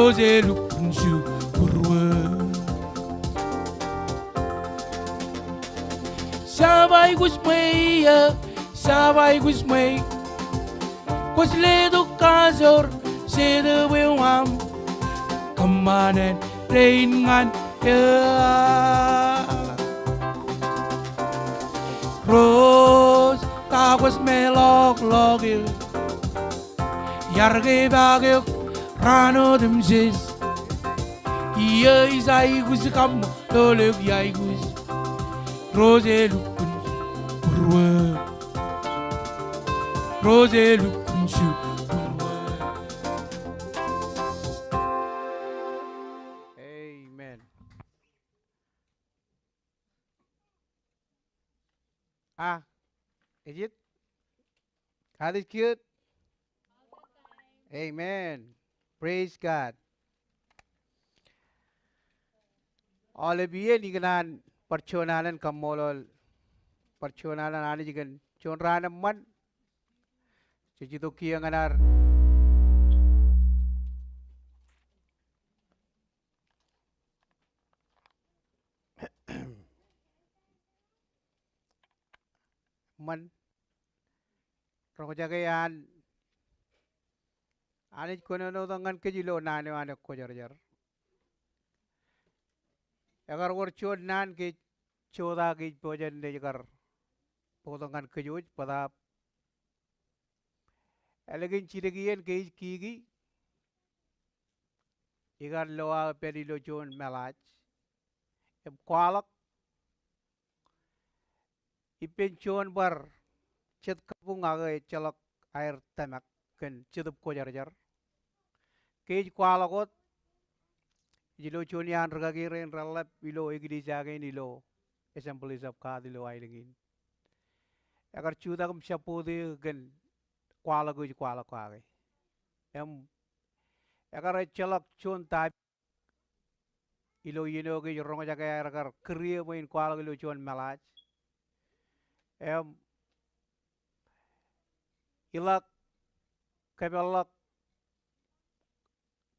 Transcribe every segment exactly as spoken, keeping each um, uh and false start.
Ro je lukkuun jukūr wōt. Jab aikuj ṃweiō, jab aikuj ṃweiō. Kwōj letok kajoor Jetōb eo aṃ. Kōṃṃan en rein ñan eō. Ro je kakwōj meḷọkḷọk eō. Iar ke ipaak eok raan otemjej. Iiō ij aikuj kaṃṃoolol eok iaikuj. Ro je lukkuun jukūr wōt. Ro je lukkuun jukūr wōt. Amen. Ah, is it? God is good. Amen. Praise God. Aolep iien ikōṇaan bar juon alen kaṃṃoolol, bar juon alen Anij kōn juon raan eṃṃan jej itok kiiō ñan ad eṃṃan roñjake an Anij kōnono tok ñan kōj ilo naan eo an ekwōjarjar. Ekar wōr juon naan ke jota ke ij pojak in ej kar bōktok ñan kōj wōj, bōtab ālikin jidik iien ke ij kiki, ikar lo aō pād ilo juon meḷaaj im kwaḷọk ippān juon bar jet kabuñ ak ejjeḷọk aer tōmak kōn Jetōb Kwōjarjar. Ke ij kwaḷọk wōt, ij lo juon iaan rikaki rein reḷḷap ilo eklejia kein ilo Assemblies of God ilo aelōñ in. Ekar jutak im support eō kōn kwaḷọk eo ij kwaḷọk kake. Im ekar ejjeḷọk juon topic ilo iien eo ke ij roñjake aer kar kūr eō bwe in kwaḷọk ilo juon meḷaaj. Im iḷak kōpeḷḷọk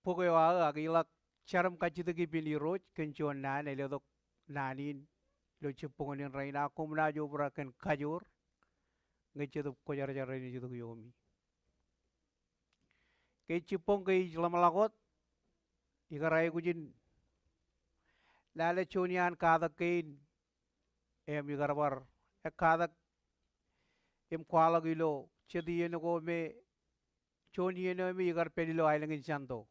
bok eo aō ak iḷak jar im kajjitōk ippān Irooj kōn juon naan ej letok naan in ilo jibboñōn in rainin, ak koṃ naaj obrak kōn kajoor ñe Jetōb Kwōjarjar rein ej itok iuomi. Ke ij jibboñ ke ij ḷōmṇak wōt, ikar aikuj in lale juon iaan katak kein im ikar bar ekkatak im kwaḷọk ilo jet iien ko me juon iien eo me ikar pād ilo aelōñ in Santo.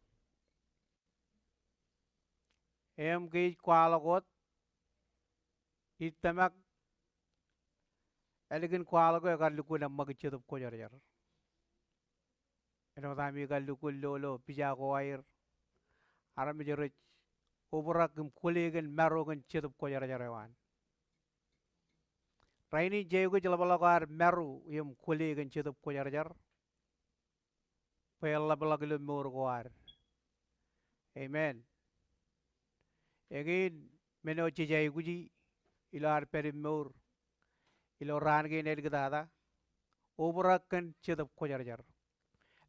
Im ke ij kwaḷọk wōt, ij tōmak ālikin kwaḷọk eo ekar lukkuun eṃṃakūt Jetōb Kwōjarjar. Āinwōt ami kar lukkuun lolo pija ko aer, armej rej obrak im kwōle kōn maro kōn Jetōb Kwōjarjar eo an. Rainin jej aikuj ḷapḷọk ad maro im kwōle kōn Jetōb Kwōjarjar bwe en ḷapḷọk ilo mour ko ad. Amen. Eñin men eo jej aikuji ilo ad pād im mour ilo raan kein āliktata, obrak kōn Jetōb Kwōjarjar.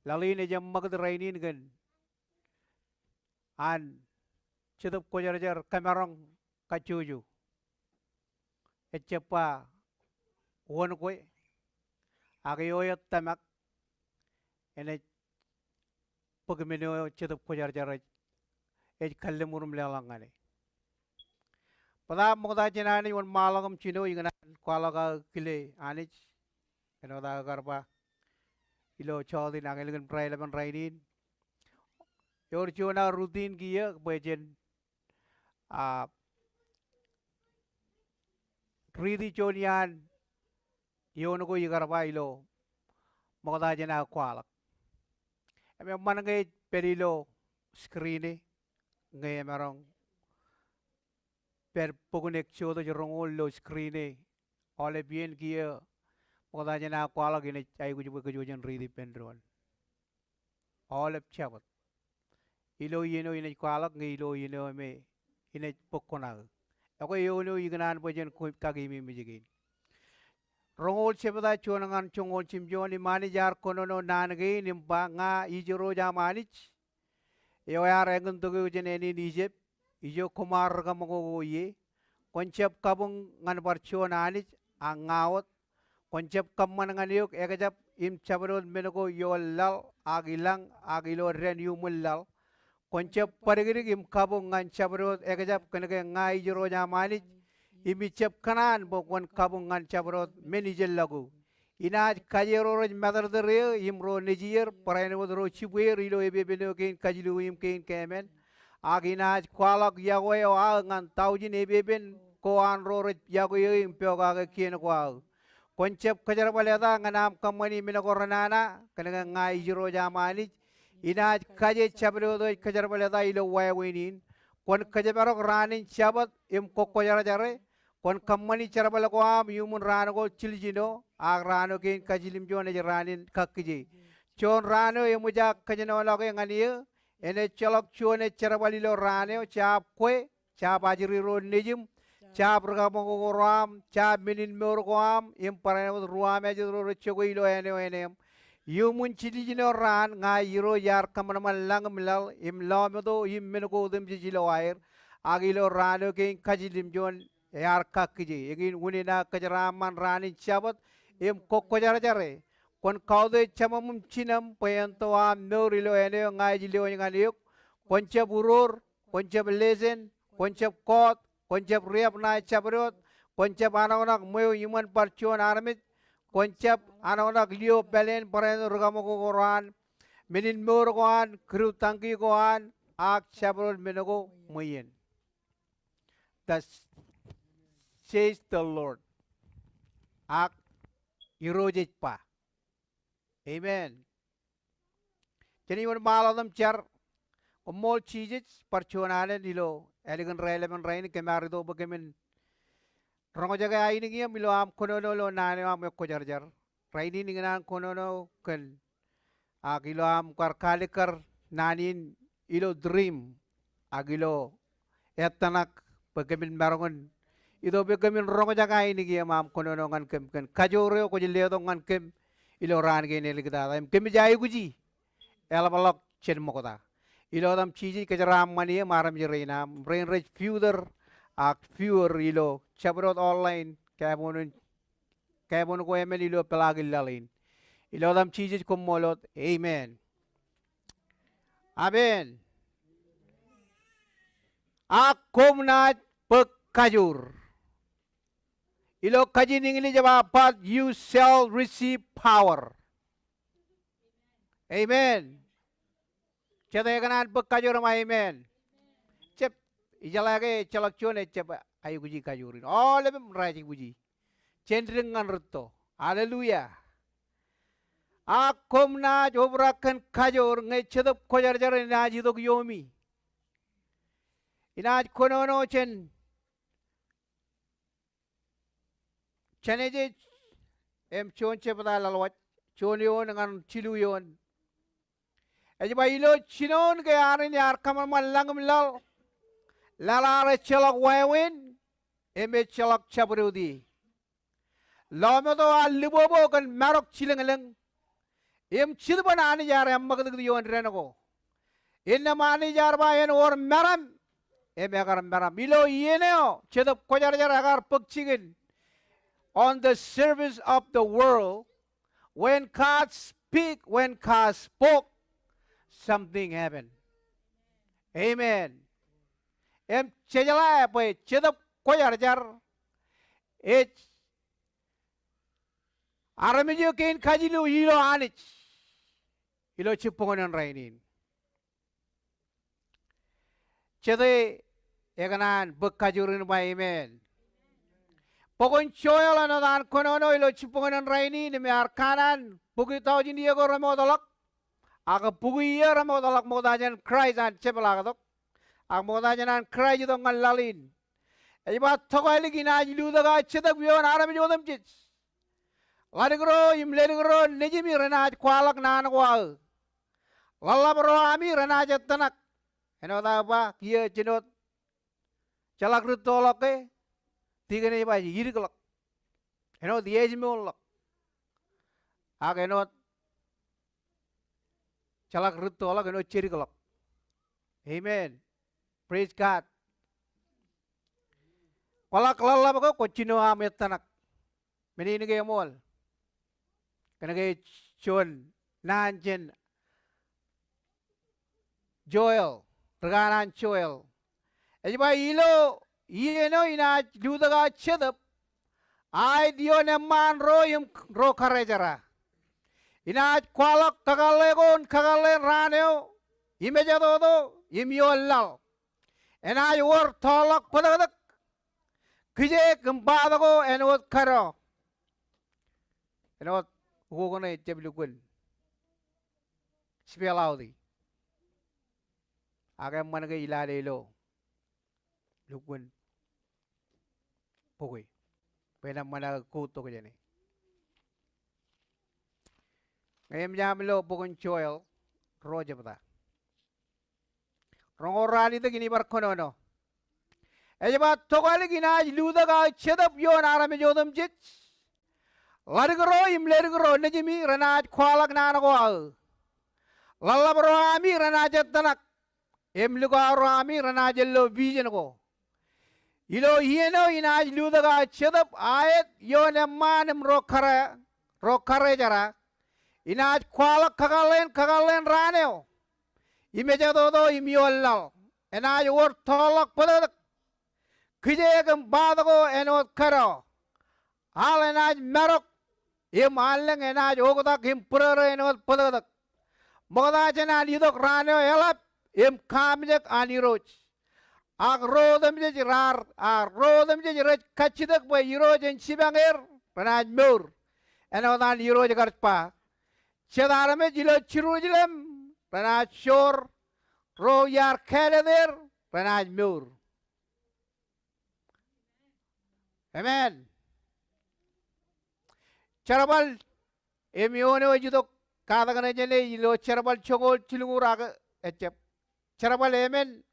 Laḷ in ej eṃṃakūt rainin kōn an Jetōb Kwōjarjar kōmaroñ kajjojo. Ejjab ba wōn kwe, ak eo ej tōmak, enaaj bōk men eo Jetōb Kwōjarjar ej, ej kalliṃur im leḷọk ñan e. Bōtab ṃokta jān Anij wōnṃaanḷọk im jino, ikōṇaan kwaḷọk aō kile Anij. Āinwōt aō kar ba ilo jota in, ak ālikin bar ḷap in rainin, ewōr juon aō routine kiiō bwe jen a, riiti juon iaan eoon ko ikar ba ilo ṃokta jān aō kwaḷọk. Im eṃṃan ñe ej pād ilo screen e, ñe emaroñ pād bok in Exodus roñoul ilo screen e, aolep iien kiiō ṃokta jān aō kwaḷọk inaaj aikuj bwe kōj wōj jen riiti ippān doon. Aolep Jabōt. Ilo iien eo inaaj kwaḷọk ñe ilo iien eo me inaaj bōk kuṇaō. Ekwe eoon eo ikōṇaan bwe jen kakememej kein. Roñoul jebta juon ñan joñoul jimjuon, im Anij ear kōnono naan kein im ba, Ña Irooj aṃ Anij, eo ear eñintok eok jān ānin Ijip, ijo koṃ ar rikaṃakoko ie. Kwōn jab kabuñ ñan bar juon anij, ak ña wōt. Kwōn jab kōṃṃan ñan eok ekjab im jabdewōt men ko ioon laḷ, ak ilañ, ak ilo dān iuṃwin laḷ. Kwōn jab badikdik im kabuñ ñan jabdewōt ekjab, kōnke ña Irooj aṃ Anij, im ij jab kōṇaan bwe kwōn kabuñ ñan jabdewōt men ijellọkuj. Inaaj kaje ro rej matōrtōr eō im ro nejier, barāinwōt ro jibweer ilo epepen eo kein kajilu im kein kāmen. Ak inaaj kwaḷọk yokwe eo aō ñan taujin epepen ko an ro rej yokwe eō im pokake kien ko aō. Kwōn jab kōjerbal eta ñan aṃ kōṃṃani men ko renana, kōnke ña Irooj aṃ Anij, inaaj kaje jabdewōt eo ej kōjerbal eta ilo wāween in. Kwōn kōjparok raan in Jabōt im kwōkkwōjarjare. Kwōn kōṃṃani jerbal ko aṃ iuṃwin raan ko jiljino, ak raan eo kein kajiljilimjuon ej raan in kakkije. Juon raan eo eṃōj aō kōjenolọke ñan eō, enaaj ejjeḷọk juon ej jerbal ilo raan eo, jab kwe, jab ajri ro nejiṃ, jab rikaṃakoko ro aṃ, jab menin mour ko aṃ, im barāinwōt ruwamāejet ro rej jokwe ilo āne eo eneeṃ. Iuṃwin jiljino raan ña Irooj iar kōṃanṃan lañ im laḷ, im lọmeto, im men ko otemjej ilo aer, ak ilo raan eo kein kajiljilimjuon ear kakkije. Eñin unin aō kōjeraaṃṃan raan in Jabōt im kwōkkwōjarjare. Kwōn kautiej jemaṃ im jinaṃ bwe en to aṃ mour ilo āne eo ña ij lewōj ñan eok. Kwōn jab uror, kwōn jab lesen, kwōn jab koot, kwōn jab riab ṇae jabdewōt, kwōn jab anoknak ṃweo iṃōn bar juon armej, kwōn jab anoknak lio pāleen barāinwōt rikaṃakoko ro an, menin mour ko an, kidu tañki ko an, ak jabdewōt men ko ṃweien. Thus says the Lord. Ak Irooj ej ba. Amen. Jen wōnṃaanḷọk im jar, koṃṃool Jisōs bar juon alen ilo ālikin raelepen rainin. Kōm ar itok bwe kōmin roñjake ainikieṃ ilo aṃ kōnono ilo naan eo aṃ ekwōjarjar. Rainin ikōṇaan kōnono kōn, ak ilo aṃ kar kalikkar naan in ilo dream, ak ilo ettōṇak bwe kōmin maroñ in itok bwe kōmin roñjake ainikieṃ aṃ kōnono ñan kōm kōn kajoor eo kwōj letok ñan kōm ilo raan kein āliktata. Im kōmij aikuji eḷapḷọk jān ṃokta. Ilo etaṃ Jisōs, kōjeraaṃṃan eō im armej rein aṃ, rein rej future ak viewer ilo jabdewōt online, kabuñ in, kabuñ ko emān ilo peḷaakin laḷ in. Ilo etaṃ Jisōs koṃṃool wōt. Amen. Amen. Ak koṃ naaj bōk kajoor. Ilo kajin English ej ba, but you shall receive power. Amen. Jete ekōṇaan bōk kajoor im ba amen? Jab, ijeḷā ke ejjeḷọk juon ejjab aikuji kajoor in. Aolepem rej aikuji. Jen dik ñan rūtto. Hallelujah. Ak koṃ naaj obrak kōn kajoor ñe Jetōb Kwōjarjar enaaj itok ioomi. Inaaj kōnono jān Jenesis im juon jebta laḷwaj, juon eoon ñan jilu eoon. Ej ba, ilo jinoin ke arin ear kōṃanṃan lañ im laḷ, laḷ ear ejjeḷọk wāween, im ejjeḷọk jabdewōt ie. Lọmeto ear libobo kōn marok jilōñlōñ. Im Jetōb an Anij ear eṃṃakūtkūt ioon dān ko. Innām Anij ear ba en wōr meram, im ekar meram. Ilo iien eo Jetōb Kwōjarjar ekar bōk jikin. On the surface of the world, when God speak, when God spoke, something happened. Amen. Im jejeḷā bwe Jetōb Kwōjarjar ej armej eo kein kajilu ilo Anij ilo jibboñōn in rainin. Jete ekōṇaan bōk kajoor in ba amen? Bok in Joel āinwōt an kōnono ilo jibboñōn in rainin im ear kanaan bukwi taujin iiō ko remootḷọk, ak bukwi iiō remootḷọk ṃokta jān Kraist an jepḷaaktok, ak ṃokta jān an Kraist itok ñan laḷ in. Ej ba tokālik inaaj lutōk aō jetōb ioon armej otemjej. Ḷadik ro im ledik ro nejimi renaaj kwaḷọk naan ko aō. Ḷōḷḷap ro ami renaaj ettōṇak. Āinwōt aō ba kiiō, jen wōt jeḷak rūttoḷọk ke, tikōn ej ba ej idikḷọk. Āinwōt ej ājmourḷọk. Ak āinwōt jeḷak rūttoḷọk, āinwōt jedikḷọk. Amen. Praise God. Kwaḷọk ḷōḷḷap ko kwōj jino aṃ ettōṇak. Men in ke eṃool. Kōnke juon naan jān Joel, ri kanaan Joel. Ej ba ilo iien eo inaaj lutōk aō Jetōb, aet ioon eṃṃaan ro im ro karejerā. Inaaj kwaḷọk kakōḷḷe ko in kakōḷḷe in raan eo, im ejatoto, im ioon laḷ. Enaaj wōr tọọrḷọk bōtōktōk. Kijeek im batok ko āinwōt kōdọ. Āinwōt ukok ṇe ejjab lukkuun spell out e. Ak eṃṃan ke ilale ilo lukkuun bok e. Bwe en eṃṃan aō quote tok jāne. Ñe eṃōj aṃ lo bok in Joel, ruo jebta. Roñoul ralitōk in ij bar kōnono. Ej ba, tokālik inaaj lutōk aō Jetōb ioon armej otemjej. Ḷadik ro im ledik ro nejimi renaaj kwaḷọk naan ko aō. Ḷōḷḷap ro ami renaaj ettōṇak. Im likao ro ami renaaj lo vision ko. Ilo iien eo inaaj lutōk aō Jetōb aet ioon eṃṃaan im ro kare, ro karejerā. Inaaj kwaḷọk kakōḷḷe in kakōḷḷe in raan eo. Im ejatoto im ioon laḷ. Enaaj wōr tọọrḷọk bōtōktōk. Kijeek im batok ko āinwōt kōdọ. Aḷ enaaj marok. Im allōñ enaaj oktak im būrōrō āinwōt bōtōktōk. Ṃokta jān an itok raan eo eḷap im kaamijak an Irooj. Ak ro otemjej raar, a ro otemjej rej kajjitōk bwe Irooj en jipañ er, renaaj mour. Āinwōt an Irooj kar ba. Jet armej ilo Jerusalem renaaj joor, ro iar kāālōt er renaaj mour. Amen. Jerbal im eoon eo ej itok katak ṇe jāne ilo Jerbal joñoul jilñuul ak ejjab. Jerbal emān,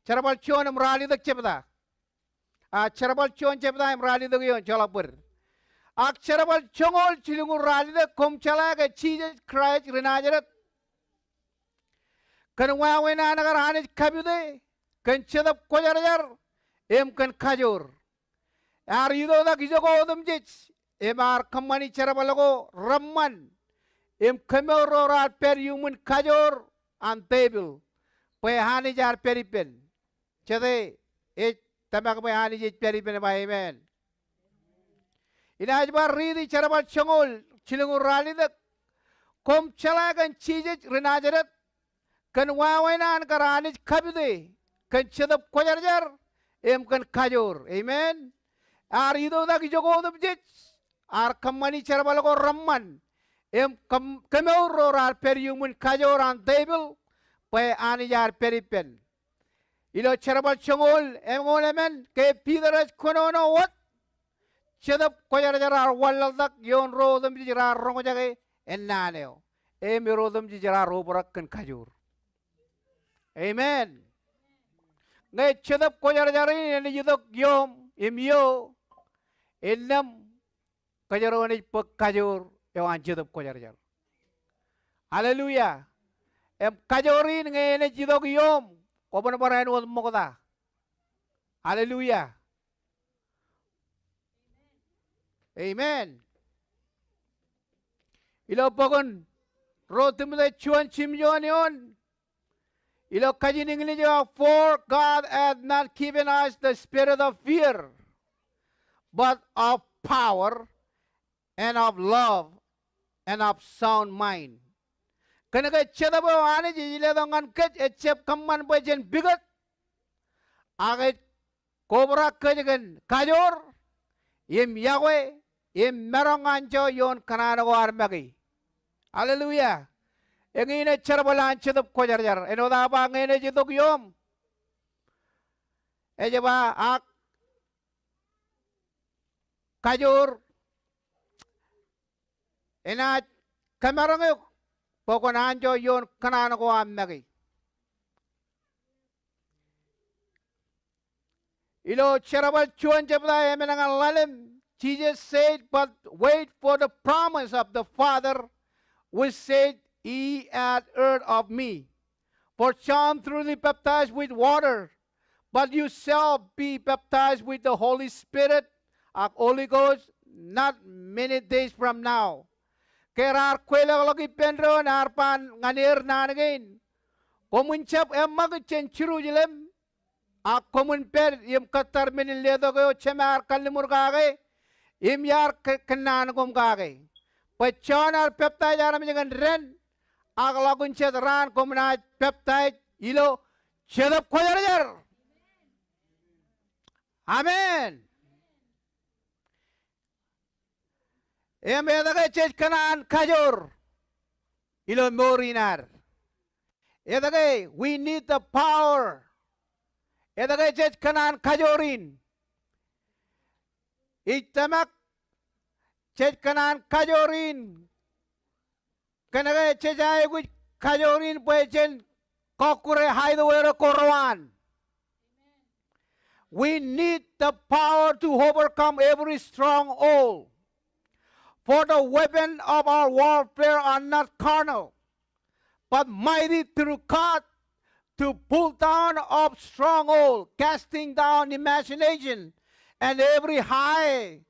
Jerbal juon im ralitōk jebta. A Jerbal juon jebta im ralitōk eoon, joḷọk bōd. Ak Jerbal joñoul jilñuul ralitōk, koṃ jeḷā ke Jisōs Kraist ri Nazaret kōn wāween an kar Anij kapute, kōn Jetōb Kwōjarjar, im kōn kajoor. Ear itoitak ijoko otemjej, im ear kōṃṃani jerbal ko reṃṃan, im kemour ro raar pād iuṃwin kajoor an tepil, bwe Anij ear pād ippān. Jete ej tōmak bwe Anij ej pād ippān, ba amen. Inaaj bar riiti Jerbal joñoul jilñuul ralitōk. Koṃ jeḷā kōn Jisōs ri Nazaret, kōn wāween an kar Anij kapute, kōn Jetōb Kwōjarjar, im kōn kajoor. Amen. Ear itoitak ijoko otemjej, ear kōṃṃani jerbal ko reṃṃan, im kōm-, kemour ro raar pād iuṃwin kajoor an tepil, bwe Anij ear pād ippān. Ilo Jerbal joñoul eñoul emān, ke Piter ej kōnono wōt, Jetōb Kwōjarjar ear wanlaḷtak ioon ro otemjej raar roñjake ennaan eo. Im ro otemjej raar obrak kōn kajoor. Amen. Ñe Jetōb Kwōjarjar in enaaj itok iooṃ im iiō, innām kōjro enaaj bōk kajoor eo an Jetōb Kwōjarjar. Hallelujah. Im kajoor in ñe enaaj itok iooṃ, kwōban bar āinwōt ṃokta. Hallelujah. Amen. Ilo bok in ruo Timote juon jimjuon eoon, ilo kajin English eo, for God hath not given us the spirit of fear, but of power, and of love, and of sound mind. Kōnke Jetōb eo Anij ej letok ñan kōj ejjab kōṃṃan bwe jen pikōt, ak ej kobrak kōj kōn kajoor, im iọkwe, im maroñ anjọ ioon kōṇaan ko ad make. Hallelujah. Eñin ej jerbal an Jetōb Kwōjarjar. Āinwōt aō ba ñe enaaj itok iooṃ, ej ba ak kajoor enaaj kōmaroñ eok bwe kwōn anjọ ioon kōṇaan ko aṃ make. Ilo Jerbal juon jebta emān ñan ḷalem, Jesus said, but wait for the promise of the Father, which said, ye had heard of me. For John truly baptized with water, but you shall be baptized with the Holy Spirit ak Holy Ghost not many days from now. Ke raar kweilọklọk ippān doon ear ba ñan er naan kein, koṃwin jab eṃṃakūt jān Jerusalem, ak koṃwin pād im kōttar men in letok eo Jema ear kalliṃur kake im iar kō-, kōnnaan koṃ kake. Bwe John ear peptaij armej ñan dān, ak ḷọkun jet raan koṃ naaj peptaij ilo Jetōb Kwōjarjar. Amen. Im etke jej kōṇaan kajoor ilo mour in ad? Etke we need the power? Etke jej kōṇaan kajoor in? Ij tōmak jej kōṇaan kajoor in. Kōnke jej aikuj kajoor in bwe jen kọkkure aidowedo ko rewaan. We need the power to overcome every stronghold. For the weapon of our warfare are not carnal, but mighty through God to pull down of stronghold, casting down imagination and every high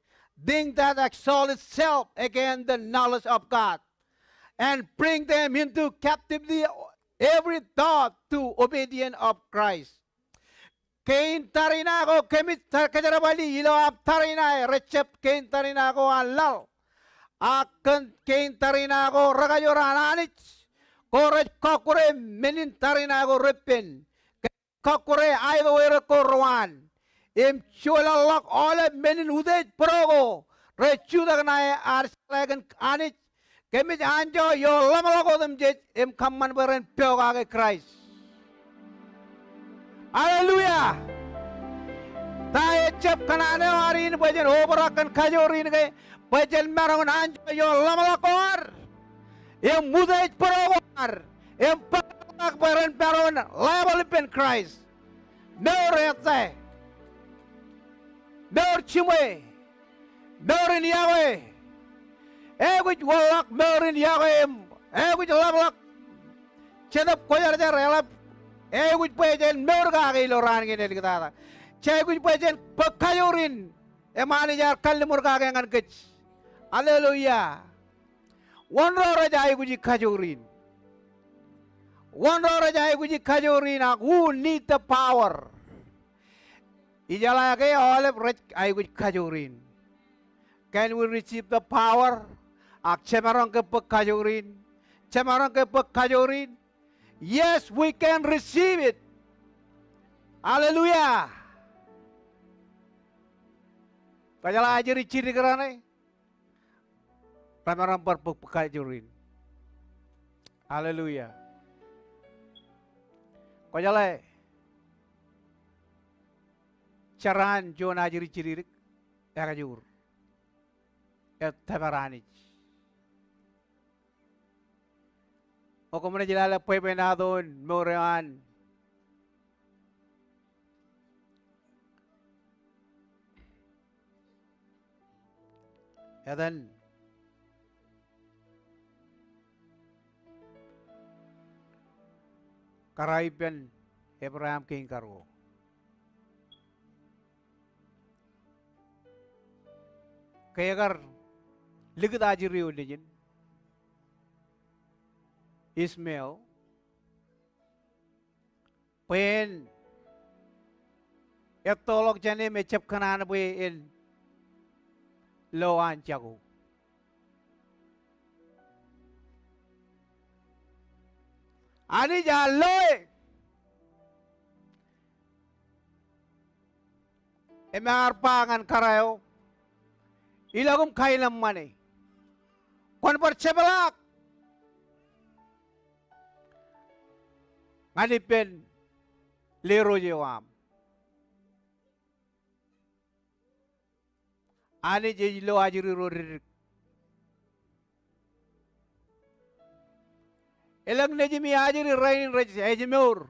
thing that exalts itself against the knowledge of God, and bring them into captivity, every thought to obedience of Christ. Kein tariṇae ko kōmij ta-, kōjerbali ilo aṃ tariṇae, rej jab kein tariṇae ko an laḷ. Ak kōn kein tariṇae ko rekajoor an Anij, ko rej kọkkure men in tariṇae ko repen, kọkkure aidowedo ko rewaan, im joḷọkḷọk aolep men in utiej bōro ko rej jutak ṇae ad jeḷā kōn Anij. Kōmij anjọ ioḷaḷḷọk otemjej im kōṃṃan bwe ren pokake Kraist. Hallelujah. Ta ejjab kōṇaan eo ad in bwe jen obrak kōn kajoor in ke, bwe jen maroñ in anjọ ioḷaḷḷọk ko ad im utiej bōro ko ad im pokake bwe ren maroñ in level ippān Kraist. Mour ettā? Mour jiṃwe? Mour in yokwe? Aikuj wōnḷọk mour in yokwe im aikuj ḷapḷọk Jetōb Kwōjarjar eḷap aikuj bwe jen mour kake ilo raan kein āliktata. Jej aikuj bwe jen bōk kajoor in im Anij ear kalliṃur kake ñan kōj. Hallelujah. Wōn ro rej aikuji kajoor in? Wōn ro rej aikuji kajoor in, ak who need the power? Ijeḷā ke aolep rej aikuj kajoor in. Can we receive the power? Ak jemaroñ ke bōk kajoor in? Jemaroñ ke bōk kajoor in? Yes, we can receive it. Hallelujah. Kwōjeḷā ajri jidik raṇe? Remaroñ bar bōk kajoor in. Hallelujah. Kwōjeḷā jeraan juon ajri jidikdik ekajoor. Ej tōpar Anij. O koṃ naaj lale bwebwenato in mour eo an etan kōrā ippān Ebream kein karuo. Ke ekar likūt ajri eo nejin Ishmael, bwe en ettoḷọk jān e im ejjab kōṇaan bwe en lo an jako. Anij ear loe im ear ba ñan kōrā eo, ilọk im kaenōṃṃane. Kwōn bar jepḷaak ñan ippān lerooj eo aṃ. Anij ej lo ajri ro dikdik. Elōñ nejimi ajri rainin rej ājmour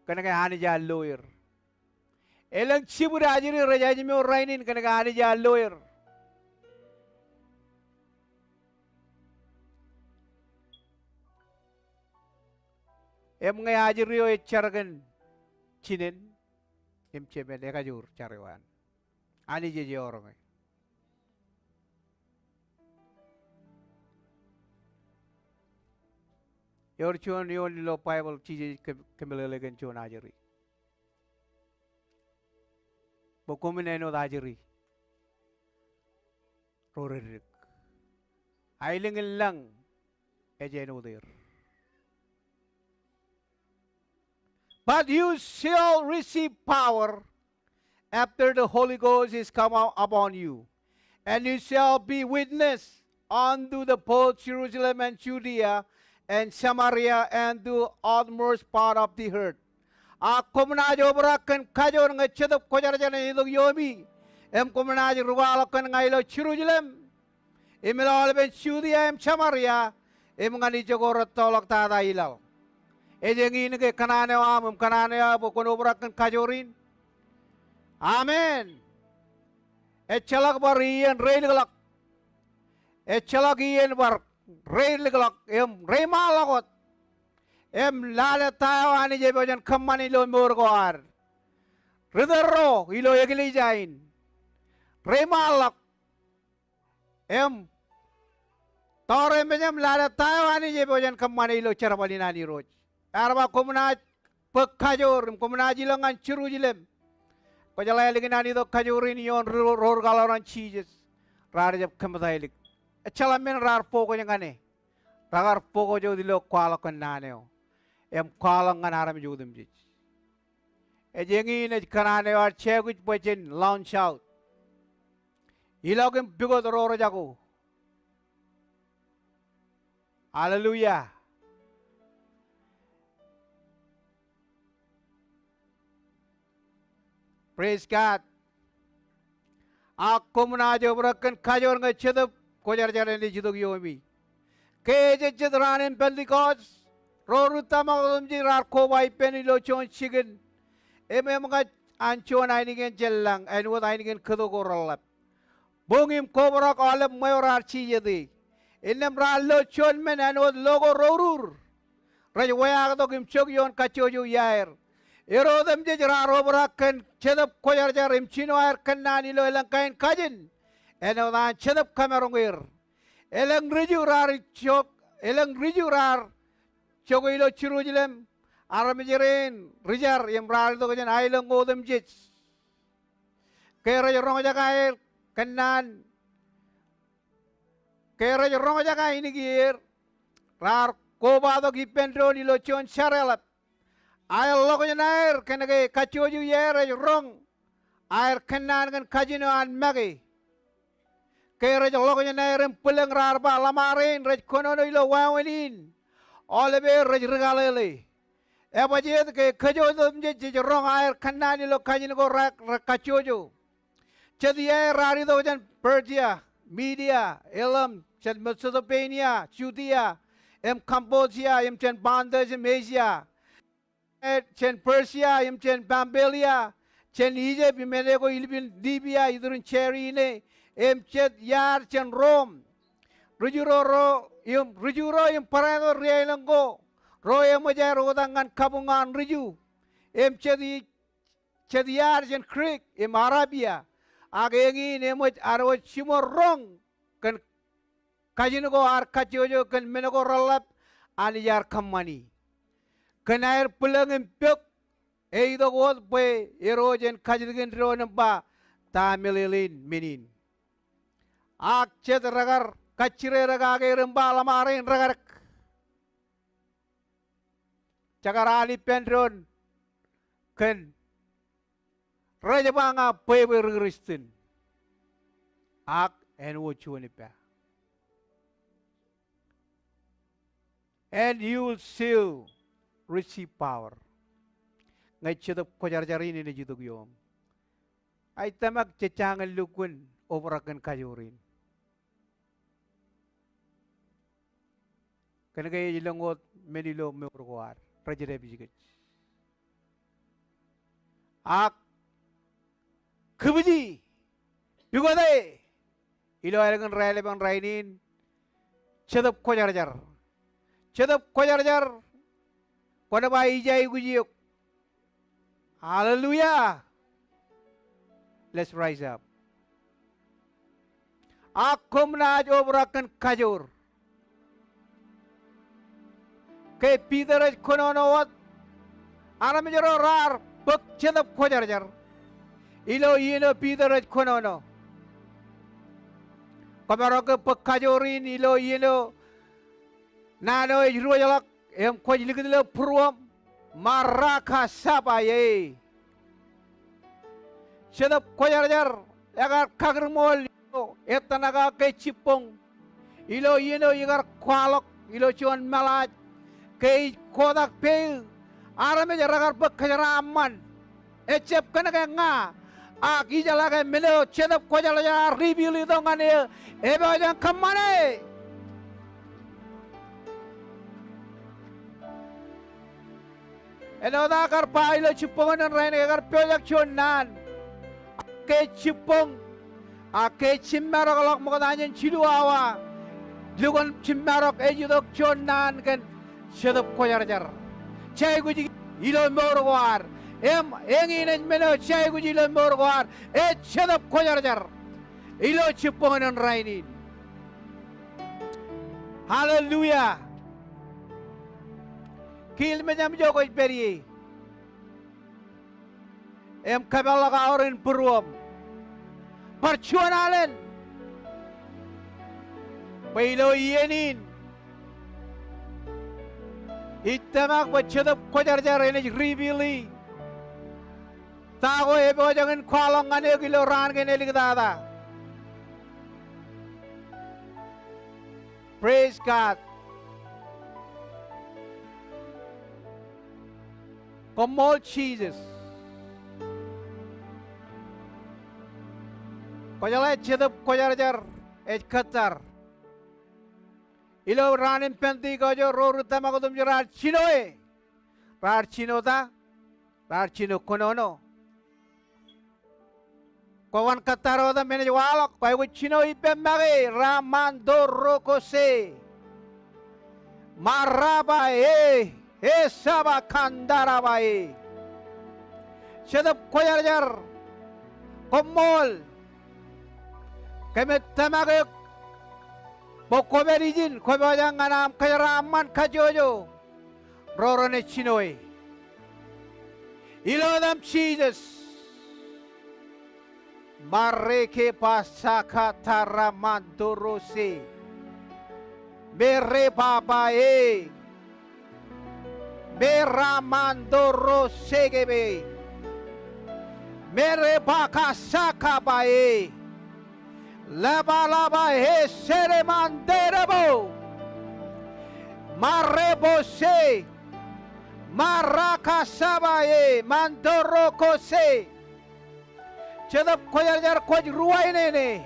kōnke Anij ear lo er. Elōñ jibwid ajri rej ājmour rainin kōnke Anij ear lo er. Im ñe ajri eo ej jar kōn jinen im jemān, ekajoor jar eo an. Anij ej eọroñe. Ewōr juon eoon ilo Baibōḷ Jisōs kōm-, kōmeḷeḷe kōn juon ajri. Bwe koṃwin āinwōt ajri ro reddik. Aelōñ in lañ ej āinwōt er. But you shall receive power after the Holy Ghost is come u-, upon you, and you shall be witness unto the both Jerusalem and Judea and Samaria and to uttermost part of the earth. Ak koṃ naaj obrak kōn kajoor ñe Jetōb Kwōjarjar en itok ioomi, im koṃ naaj ri kwaḷọk kōn ña ilo Jerusalem, im ilo aolepen Judia im Samaria, im ñan ijoko rettoḷọk tata i laḷ. Ej eñin ke kōṇaan eo aṃ im kōṇaan eo aō bwe kwōn obrak kōn kajoor in? Amen. Ejjeḷọk bar iien reilikḷọk. Ejjeḷọk iien bar reilikḷọk im reiṃaanḷọk wōt. Im lale ta eo Anij epojak in kōṃṃan ilo mour ko ad. Ri tōl ro ilo eklejia in reiṃaanḷọk im tọọr eṃōj im lale ta eo Anij epojak in kōṃṃane ilo jerbal in an Irooj. Ear ba koṃ naaj bōk kajoor im koṃ naaj ilọk ñan Jerusalem. Kwō jeḷā ālikin an itok kajoor in ioon ro, ro ri kaḷoran Jisōs raar jab kōmtailik. Ejjeḷọk men raar focus ñan e. Raar focus wōt ilo kwaḷọk kōn naan eo im kwaḷọk ñan armej otemjej. Ej eñin ej kōṇaan eo ad jekūj bwe jen launch out. Ilọk im pukot ro rejako. Hallelujah. Praise God. Ak koṃ naaj obrak kōn kajoor ñe Jetōb Kwōjarjar en ej itok ioomi. Ke ejejjet raan in Pentekost, ro ri tōmak otemjej raar koba ippān ilo juon jikin. Im eṃōkaj an juon ainikien jān lañ, āinwōt ainikien kōto ko reḷḷap. Buñ im kobrak aolep ṃweo raar jejjet e. Innām raar lo juon men āinwōt lo ko rourur rej weaaktok im jok ioon kajjojo iaer. Er otemjej raar obrak kōn Jetōb Kwōjarjar im jino aer kōnnaan ilo elōñ kain kajin āinwōt an Jetōb kamaroñ er. Elōñ ri Ju raar jok, elōñ ri Ju raar jokwe ilo Jerusalem, armej rein ri jar im raar itok jān aelōñ otemjej. Ke rej roñjake aer kōnnaan, ke rej roñjake ainikien, raar kobatok ippān doon ilo juon jar eḷap. Aer ḷọk jān aer kōnke kajjojo iaer ej roñ aer kōnnaan kōn kajin eo an make. Ke rej ḷọk jān aer im bwilōñ raar ba ḷōṃarein rej kōnono ilo wāween in. Aolepen rej ri kaḷeḷe. Ebajjeet ke kōj otemjej jej roñ aer kōnnaan ilo kajin ko re, re kajjojo. Jet iaer raar itok jān Persia, Media, Elam, jān Mesopotamia, Judea, im Cappadocia, im jān Pontus, im Asia. Jān Persia, im jān Pamphylia, jān Ijip, im āne ko ilipin Libia, iturin Sirene, im jet iaar jān Rom. Ri Ju ro, ro, im, ri Ju ro, im barāinwōt ri aelōñ ko, ro eṃōj aer otak ñan kabuñ an ri Ju. Im jet i, jet iaar jān Greek im Arabia, ak eñin eṃōj ad wōj jiṃor roñ kōn kajin ko ad kajjojo kōn men ko reḷḷap Anij ear kōṃṃani. Kōn aer bwilōñ im pok, eitok wōt bwe erro jen kajjitōk in doon im ba ta meḷeḷein men in. Ak jet rekar kajjirere kake er im ba ḷōṃarein rekadek. Jekar an ippān doon kōn rej ba ña bwebwe ri Kristian. Ak āinwōt juon ippa. And you will still receive power. Ñe Jetōb Kwōjarjar in enaaj itok iom. Ij tōmak jej jañin lukkuun obrak kōn kajoor in. Kōnke ej lōñ wōt men ilo mour ko ad, rej dāpij kōj. Ak kūpiji, pukot e, ilo ālikin raelepen rainin, Jetōb Kwōjarjar. Jetōb Kwōjarjar, Kwōn ba ij aikuj eok. Hallelujah. Let's rise up. Ak koṃ naaj obrak kōn kajoor. Ke Piter ej kōnono wōt, armej ro raar bōk Jetōb Kwōjarjar ilo iien eo Piter ej kōnono. Kwōmaroñ ke bōk kajoor in ilo iien eo naan eo ej diwōjḷọk im kwōj likūt ilo būruōṃ, Maraka Saba e. Jetōb Kwōjarjar ekar kakūrṃool ilo ettōṇaka ke jibboñ ilo iien eo ikar kwaḷọk ilo juon meḷaaj ke ij kotak peiū armej rekar bōk kōjeraaṃṃan. Ejjab kōn ke ña, ak ijeḷā ke men eo Jetōb Kwōjarjar ear reveal tok ñan eō, epojak in kōṃṃane. Āinwōt aō kar ba ilo jibboñōn in rainin, ekar pojak juon naan ke jibboñ, ak ke jimmarokḷọk ṃokta jān jilu awa, lukkuun jimmarok ej itok juon naan kōn Jetōb Kwōjarjar. Jej aikuj ilo mour ko ad. Im eñin ej men eo jej aikuj ilo mour ko ad, ej Jetōb Kwōjarjar ilo jibboñōn in rainin. Hallelujah. Kiil mejaṃ ijo kwōj pād ie im kōpeḷḷọk aorōk in būruōṃ. Bar juon alen bwe ilo iien in ij tōmak bwe Jetōb Kwōjarjar enaaj reveal-i ta ko epojak in kwaḷọk ñan eok ilo raan kein āliktata. Praise God. Koṃṃool Jisōs. Kwōjeḷā Jetōb Kwōjarjar ej kōttar. Ilo raan in Pentekost ro ri tōmak otemjej raar jino e. Raar jino ta? Raar jino kōnono. Kwōban kōttar wōt im enaaj waḷọk, kwōj aikuj jino ippān make, Ramandorokose. Maraba e, e saba kandaraba e. Jetōb Kwōjarjar, koṃṃool. Kōmij tōmak eok bwe kwōpād ijin, kwōpojak ñan aṃ kōjeraaṃṃan kajjojo ro renaaj jino e. Ilo etaṃ Jisōs. Mareke pasaka tara mandorose. Mere baba e. Mere mandorose kebe. Mere bakasaka ba e. Laba laba e sere manderebo. Marebose. Marakasaba e mandorokose. Jetōb Kwōjarjar kwōj ruwainene.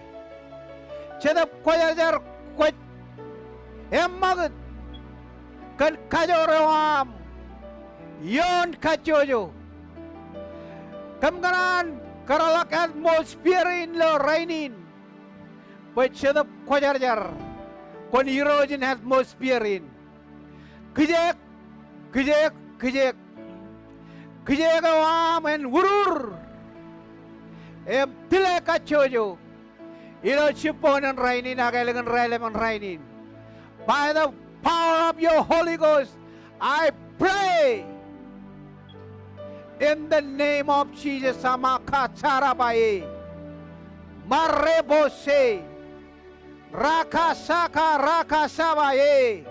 Jetōb Kwōjarjar kwōj eṃṃakūt kōn kajoor eo aṃ ioon kajjojo. Kōm kōṇaan kōtḷọk atmosphere in ilo rainin. Bwe Jetōb Kwōjarjar kwōn irooj in atmosphere in. Kijeek, kijeek, kijeek. Kijeek eo aṃ en urur im tile kajjojo ilo jibboñōn in rainin ak ālikin raelep in rainin. By the power of your Holy Ghost, I pray in the name of Jesus, Amakatarabae, Marebose, Rakasaka Rakasabae,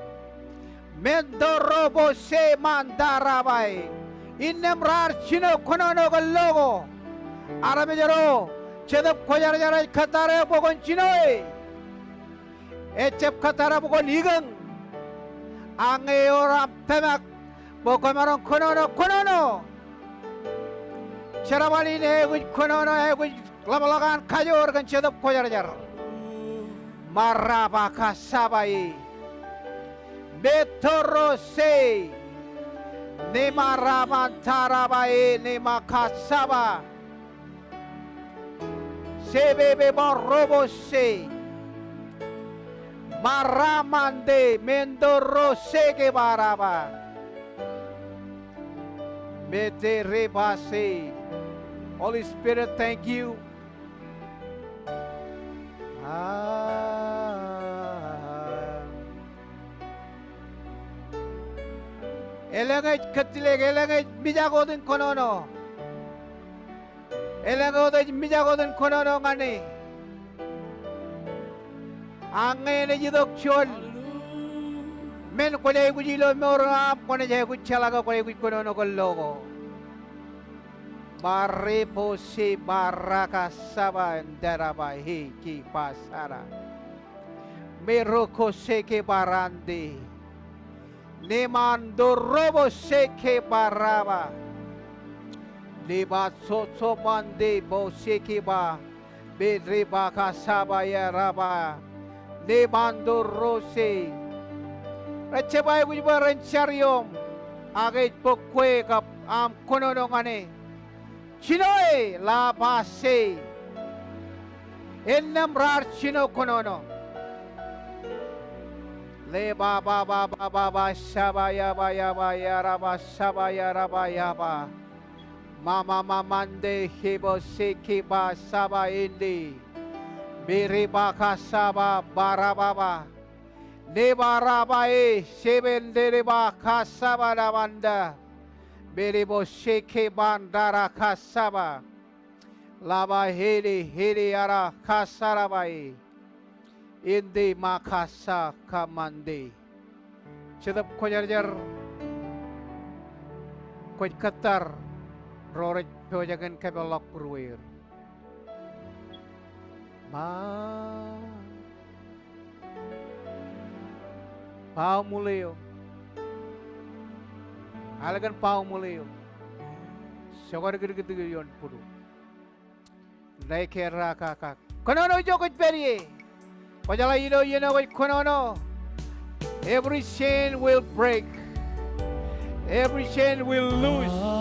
Mendorobose Mandarabae. Innām raar jino kōnono kōn lo ko. Armej ro, Jetōb Kwōjarjar ej kōttar eok bwe kwōn jino e. Ejjab kōttar eok bwe kwōn ikōñ. Ak ñe ewōr aṃ tōmak bwe kwōmaroñ kōnono, kōnono. Jerbal in ej aikuj kōnono, ej aikuj ḷapḷọk an kajoor kōn Jetōb Kwōjarjar. Marabakasabae. Metorose. Nemarabantarabae, nemakasaba. Sebebe barobose. Maramande mendorose ke baraba. Mete re ba se. Holy Spirit, thank you. Ah. Elōñ ej kōtḷọk, elōñ ej mijak wōt in kōnono. Elōñ wōt ej mijak wōt in kōnono ñan e. Ak ñe enaaj itok juon men kwōj aikuj ilo mour eo aṃ, kwōnaaj aikuj jeḷā ke kwōj aikuj kōnono kōn lo ko. Ba re bo se ba ra ka saba en dara ba he ki ba sara. Me ro ko se ke ba rande. Neman do robo se ke ba raba. Liba soso mande bo se ke ba. Be re ba ka saba ia raba. Neman do ro se. Rej jab aikuj bwe ren jar iom. Ak ej bōk kwe kab aṃ kōnono ñan e. Jino e, laba se. Innām raar jino kōnono. Le ba ba ba ba ba ba saba ia ba ia ba ia ra ba saba ia ra ba ia ba. Ma ma ma mande ke bo se ke ba saba ende. Bere ba ka saba ba ra ba ba. Ne ba ra ba e, seben dere ba ka saba na manda. Bere bo se ke ban dara ka saba. Laba hede hede ara ka sara ba e. Ende ma kasa ka mande. Jetōb Kwōjarjar, kwōj kōttar ro rej pojak in kōpeḷḷọk būrueir. Ma Baoṃ ḷeo. Ālikin baoṃ ḷeo. Jokar kidkid ioon būruō. Ṇe ke ra ka kak. Kōnono ijo kwōj pād ie. Kwōjeḷā ilo iien eo kwōj kōnono, every chain will break. Every chain will loose.